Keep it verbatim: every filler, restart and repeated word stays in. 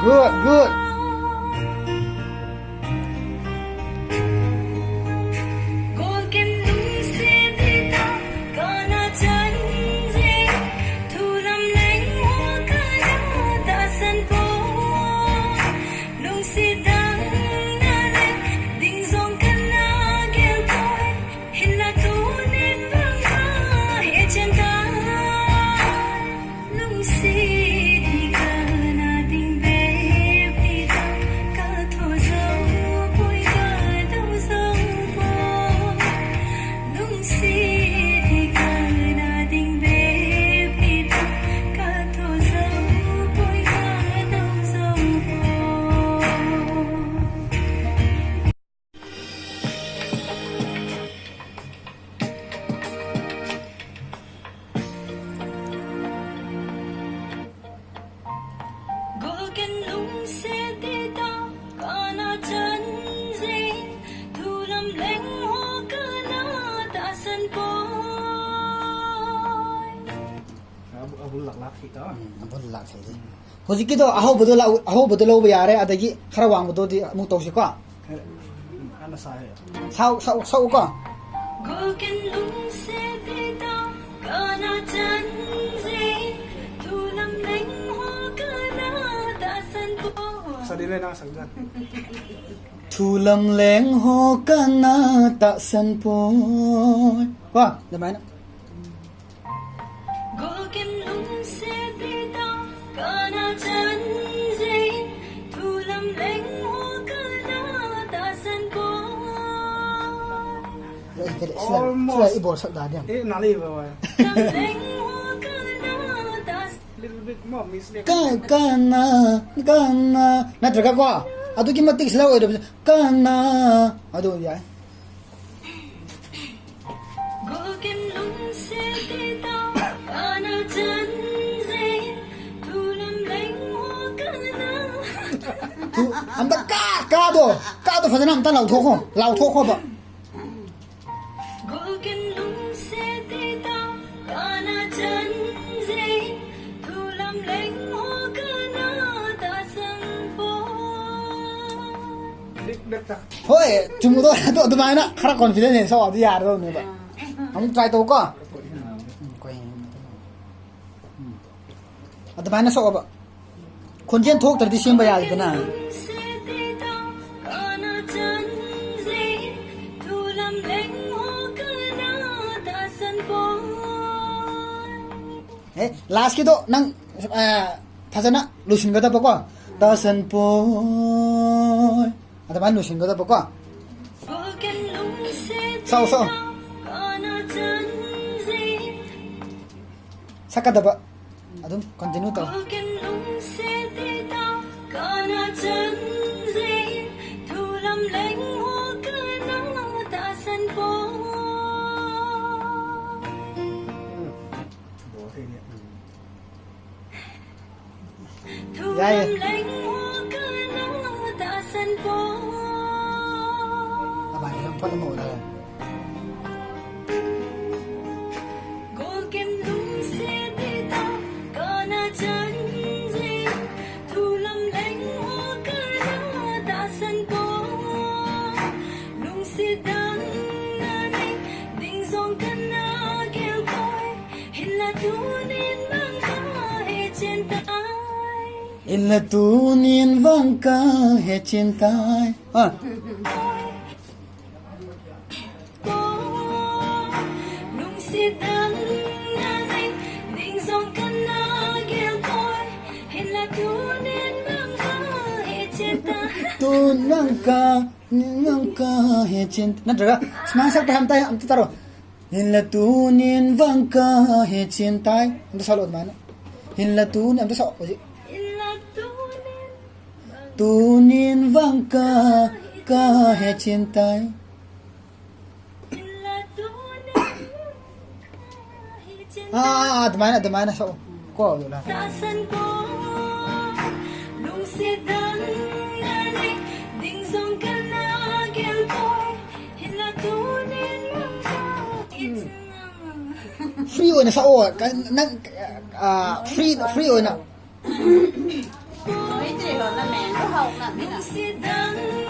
Good, good. Abul, abul lak lak hi ta. Hmm, abul lak hi. Hojik kido, ahobado la, ahobado la ubi yare, adagi, khara wang bado di, mu tau si ko. Ana sa he. Sao, sao, sao ko. Sa di le na sa gan. Thu lamleng ho kana tahsan poi. Ko, damai na. Almost. Sila, sila ibol sak da diam. Eh, nali ba ba. Little bit more, Miss Lee. Ka, kana, kana. Natraga ko. Adu ki matik sila o do. Kana. Adu ya. Tu, amta ka, ka do, ka do, fajana amta lau tho ko, lau tho ko ba. Hoi, chum do, do, do mai na, khara confident so, do yar do ne ba. Hung try to ko. Adamai na so ba. Khonjen thok tradition ba ya de na. Eh, last kido nang, ah, fajana lusin ga da ba ko. Tahsan poi. Adamai lusin ga da ba ko. Sao, sao. Saka da ba. Adum, continue tau. Ya, ya. Abang yang paling mau dah. Hinla tunin vang kahe chin tai. Ah. Tun nang ka, nang kahe chin. Natraga, smang sak ta ham tai, am ta taro. Hinla tunin vang kahe chin tai. Amta sa lo mana. Hinla tunin, amta sa, oji. Tunin vang ka, kahe chin tai. Ah, ah, ah, adamai na, adamai na, sao. Ko, yo la. Tasan ko, lungsit dang na ni, ding zong ka na gel ko, hin la tu nin lang ka, it's Free oina sao, ka, nang, ah, free, free oina. Oi, te ho na men, ko hau na, mi na. Lungsit dang